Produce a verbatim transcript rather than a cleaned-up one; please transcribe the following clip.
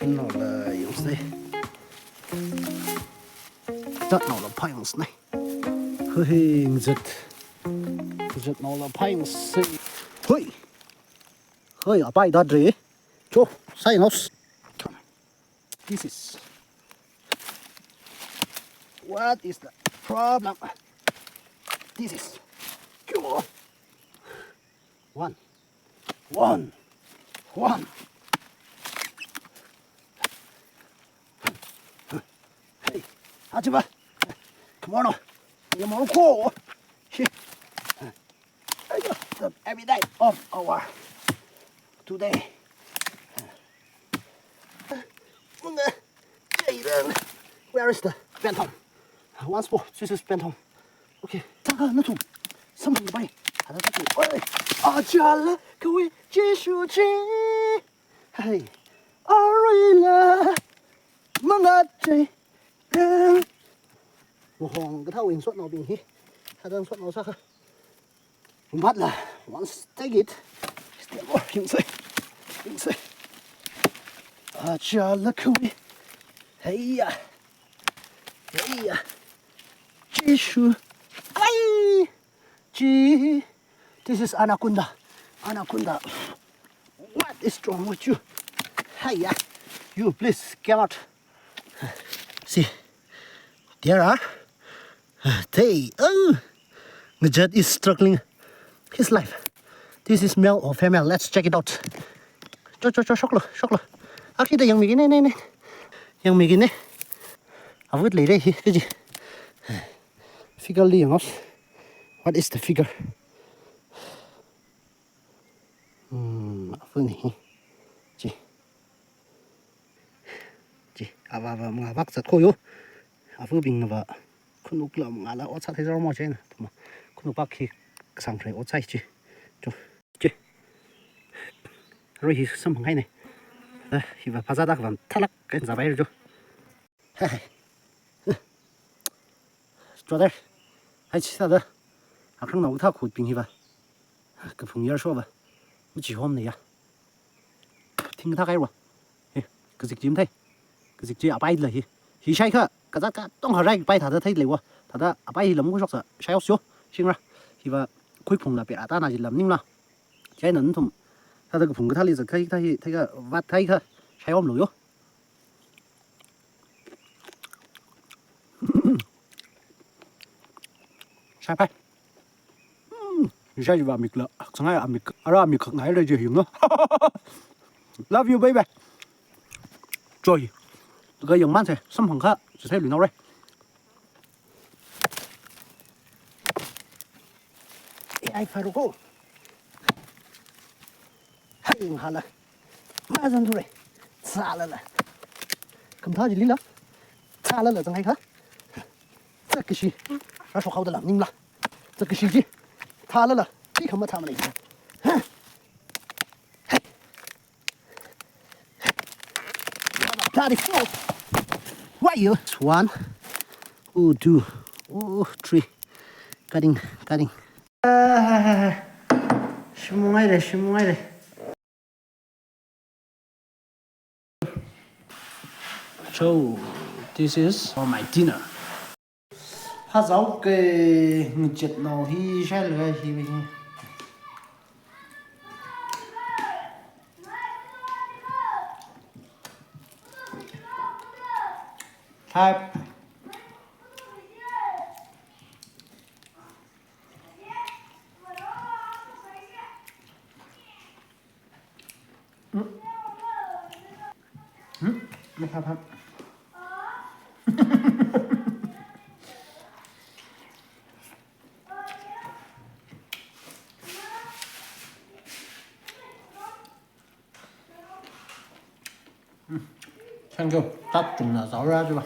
Naola yangsa. Chat naola phāyangsa. Hui, ngazat. Ngazat naola phāyangsa. Hui. Hui, apai datre. Cho, sai nos. This is, what is the problem? This is, one, one, one. Hey, achiba. Come on. Come on, go. Shit. Every day of our today. Where is the phantom? Once more, this is phantom. Okay. Taka natum. Somebody buy. Oi. Ajala kawi Jishu chi. Hey. Arila. Mangat chi. Mohong kathā wing sot naobing hi. Hadang sot nao saka. But la, once take it, still more, you say, you say. Ajala kawi. Hey ya. Hey ya. Jishu. Ai. Ji. This is anaconda. Anaconda. What is wrong with you? Hey ya. You please come out. See. There are Hey, oh, ngazat is struggling his life. This is male or female? Let's check it out. Cho, cho, cho, shoklo, shoklo. Akhida yangmi kine, ne, ne. Yangmi kine. Avut leire hi, kaji. Figure li yangos. What is the figure? Hmm, avu ni. Chi. Chi, ava, ava, manga vak zat ko yo. Avubing ava. Khunuk lam ngala ot sāthei zar mo china. Tuma. Khunuk vak hi kasang rai ot sāi chi. Cho. Chi. Roi hi samphang hai ne. Eh, hiva phazā dak vam thalak kan zabai jo. Hai, hai. Chua der. Hai, chi sa da. Akrang nao kathā khut ping hi va. Kaphung yar sho va. Machi hom ne ya. Thing kathā kai wa. He, kazik jim thai. Kazik ji apai la hi. Hi shai kha, kazat katong harai pai thāda thai le wa. Thāda apai hi lam ku shok sa, shai os yo. Shingra. Hi va, khui phung la pe ata na ji lam ning la. Chai nan thum. Thāda kaphung kathā li zat khai thai, thai ka, vat thai kha. Shai om lo yo. Shai pai. Hmm, shai va mik la, sangai amik, ara amik ngai le je hing no. Love you, baby. Joy. Ga yang man se, samphang kha, se sai lu nau re. Ai, faru ko. Hai, nghala. Mazan dure. Salala. Kamtha jili la. Salala, zang hai kha. Tsak kishi. Ra shok hau da la, ning la. Tsak kishi ji. Thalala. Chi kama thamani. Hey. Bloody fool. Why you? One. Oh, two. Oh, three. Cutting, cutting. Ah, shimungai le, shimungai le. So, this is for my dinner. Hazau ke ngechet nau hi shai le hi hi. Type. Hmm? Hmm? Thank you. Tap chungna zaora jiba.